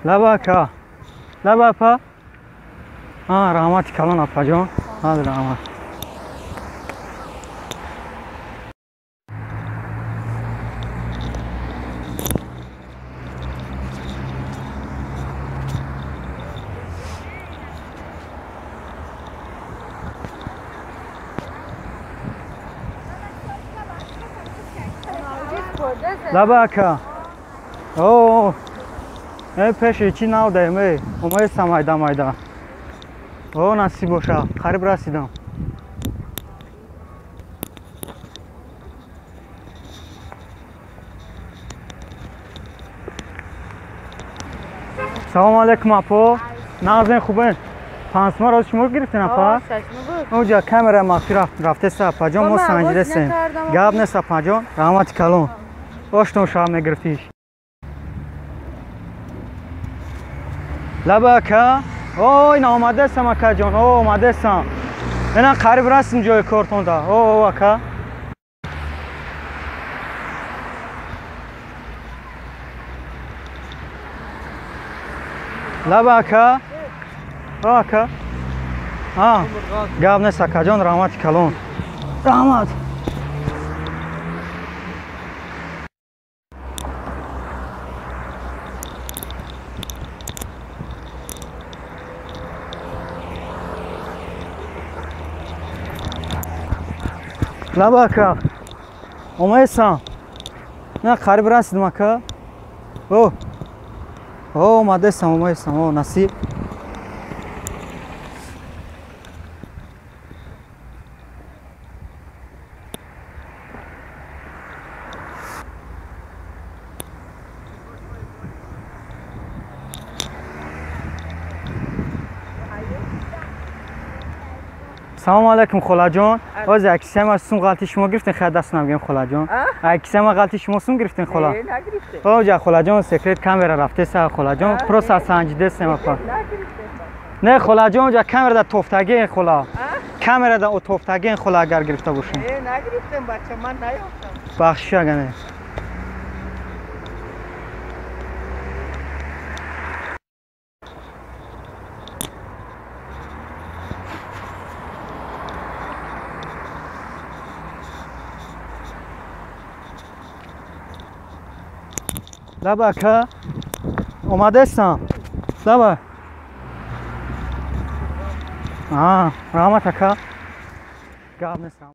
Лаба ака. Лаба апа. Раҳмати калон апаҷон. Раҳмат. Лаба ака. О, пеши чӣ навдаем, омаестам майда майда. О, насиб боша, қариб расидам. Салому алейкум апо. Нағзен хубен? Пансма роз шумо гирифтен апа? Оҷа камера махфӣ рафтеса апаҷон, мо санҷидесем. Гап нест апаҷон, раҳмати калон. Оштон шаб мегирифтиш. Лаба ака. О, ина омадесам акаҷон, о, омадесам. Ина қариб расидем ҷои кортонда. О, ака. Лаба ака. О, ака. Гап нест акаҷон, раҳмати калон. Раҳмат. Лаба ака. Омаесам. На қариб расидем ака. О. О, омадесам, омаесам. О, насиб. Салом алейкум холаҷон. Оз аксема сум ғалти шумо гирифтен, хай даст набигем холаҷон. Аксема ғалти шумо сум гирифтен хола? Оҷа холаҷон секрет камера рафтеса холаҷон, просто санҷидесем апа. Не холаҷон, оҷа камера да тофтаген хола. Камера да тофтаген хола агар гирифта бошем. Не, нагирифтем бача, ман наёфтам. Бахшиш ага не. Лаба ака. Омадесам. Лаба. Раҳмат ака. Гап нестам.